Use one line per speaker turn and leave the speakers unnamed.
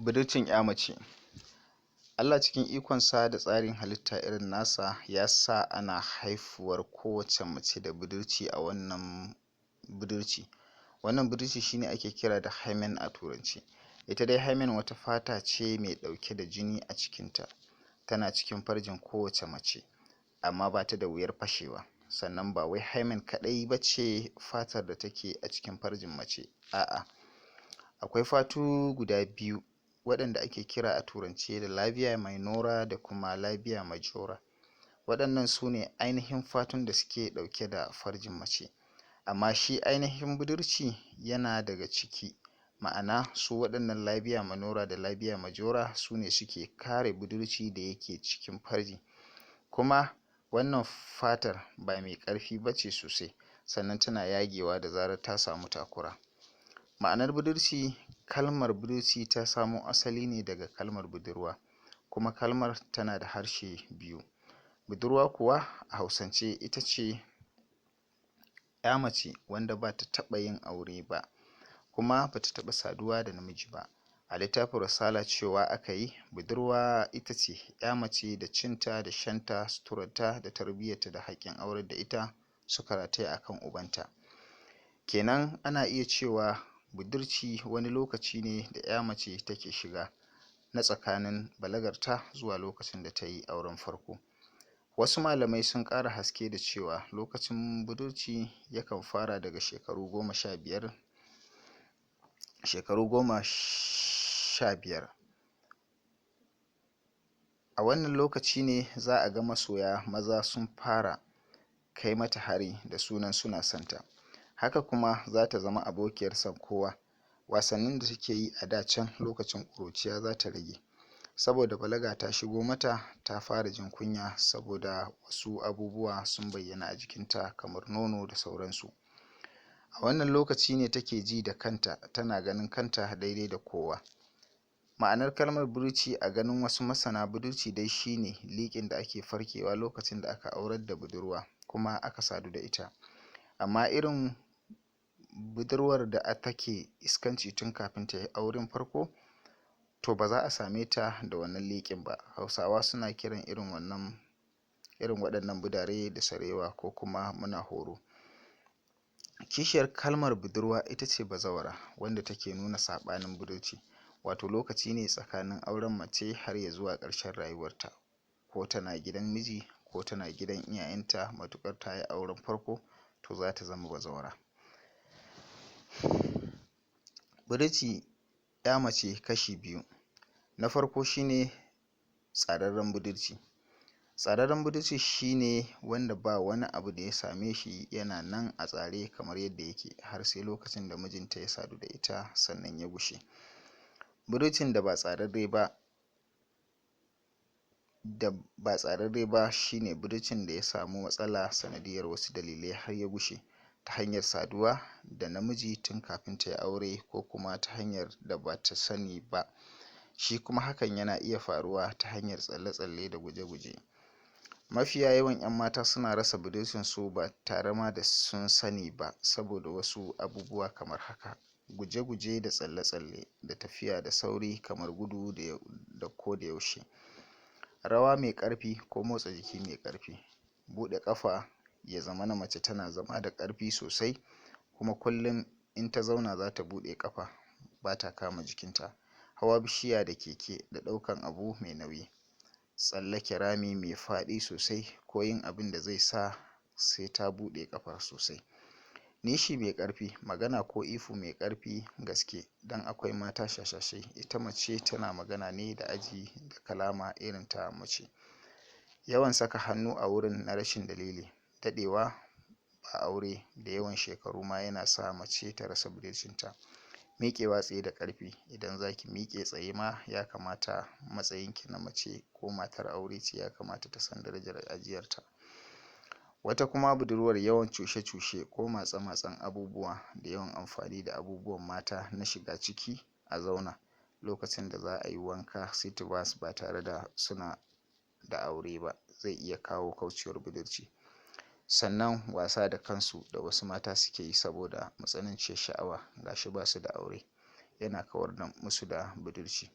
Budurcin 'ya mace. Allah cikin ikonsa da tsarin halitta irin nasa ya sa ana haifuwar kowace mace da budurci a wannan budurci. Wannan budurci shi ne ake kira da hymen a turance. Ita dai hymen wata fata ce mai ɗauke da jini a cikinta, tana cikin farjin kowace mace, amma ba ta da wuyar fashewa. Sannan ba wai hymen kaɗai ba ce fatar da take a cikin farjin mace, a'a. Akwai fatu guda biyu waɗanda ake kira a turance da labia minora da kuma labia majora. Waɗannan su ne ainihin fatun da suke ɗauke da farjin mace. Amma shi ainihin budurci yana daga ciki, ma'ana su waɗannan labia minora da labia majora su ne suke kare budurci da yake cikin farji. Kuma wannan fatar ba mai ƙarfi ba ce sosai, sannan tana yagewa da zarar ta samu takura. Ma'anar budurci. Kalmar budurci ta samo asali ne daga kalmar budurwa, kuma kalmar tana da harshe biyu. Budurwa kuwa a Hausance ita ce 'ya mace wanda ba ta taɓa yin aure ba, kuma ba ta taɓa saduwa da namiji ba. A littafin Risala cewa aka yi, budurwa ita ce 'ya mace da cinta da shanta, suturarta da tarbiyyarta da haƙƙin aurar da ita suka rataya a kan ubanta. Kenan ana iya cewa budurci wani lokaci ne da 'ya mace take shiga na tsakanin balagarta zuwa lokacin da ta yi auren farko. Wasu malamai sun ƙara haske da cewa lokacin budurci yakan fara daga shekaru 15, shekaru 15. A wannan lokaci ne za a ga masoya maza sun fara kai mata hari da sunan suna santa. Haka kuma za ta zama abokiyar son kowa. Wasannin da take yi a da can lokacin ƙuruciya za ta rage, saboda balaga ta shigo mata, ta fara jin kunya saboda wasu abubuwa sun bayyana a jikinta kamar nono da sauransu. A wannan lokaci ne take ji da kanta, tana ganin kanta daidai da kowa. Ma'anar kalmar budurci a ganin wasu masana, budurci dai shi ne liƙin da ake farkewa lokacin da aka aurar da budurwa kuma aka sadu da ita. Amma irin budurwar da take iskanci tun kafin ta yi auren farko, to ba za a same ta da wannan liƙin ba. Hausawa suna kiran irin wannan irin waɗannan budare da sarewa ko kuma muna horo. Kishiyar kalmar budurwa ita ce bazawara, wanda take nuna saɓanin budurci, wato lokaci ne tsakanin auren mace har ya zuwa ƙarshen rayuwarta, ko tana gidan miji ko tana gidan iyayenta, matuƙar ta yi auren farko to za ta zama bazawara. Budurci 'ya mace kashi biyu. Na farko shine tsararren budurci. Tsararren budurci shine wanda ba wani abu da ya same shi, yana nan a tsare kamar yadda yake har sai lokacin da mijinta ya sadu da ita sannan ya gushe. Budurcin da ba tsararre ba shine budurcin da ya samu matsala sanadiyar wasu dalilai har ya gushe ta hanyar saduwa da namiji tun kafin ta yi aure ko kuma ta hanyar da ba ta sani ba. Shi kuma hakan yana iya faruwa ta hanyar tsalle-tsalle da guje-guje. Mafiya yawan 'yan mata suna rasa budurcinsu ba tare ma da sun sani ba saboda wasu abubuwa kamar haka: guje-guje da tsalle-tsalle da tafiya da sauri kamar gudu da ko da yaushe, rawa mai ƙarfi ko motsa jiki mai ƙarfi, buɗe ƙafa, ya zamana mace tana zama da ƙarfi sosai kuma kullum in ta zauna za ta buɗe ƙafa ba ta kama jikinta, hawa bishiya da keke da ɗaukan abu mai nauyi, tsallake rami mai faɗi sosai ko yin abin da zai sa sai ta buɗe ƙafa sosai, nishi mai ƙarfi, magana ko ihu mai ƙarfi gaske, don akwai mata shashashai, ita mace tana magana ne da aji da kalama irin ta mace, yawan saka hannu a wurin na rashin dalili, daɗewa ba aure da yawan shekaru ma yana sa mace ta rasa budurcinta, miƙewa tsaye da ƙarfi, idan za ki miƙe tsaye ma ya kamata matsayinki na mace ko matar aure ce ya kamata ta san darajar ajiyarta. Wata kuma budurwar yawan cushe-cushe ko matse-matsen abubuwa da yawan amfani da abubuwan mata na shiga ciki a zauna lokacin da za a yi wanka city bus ba tare da suna da aure ba zai iya kawo kaucewar budurci. Sannan wasa da kansu da wasu mata suke yi saboda matsananciyar sha'awa, ga shi ba su da aure, yana kawar da musu da budurci.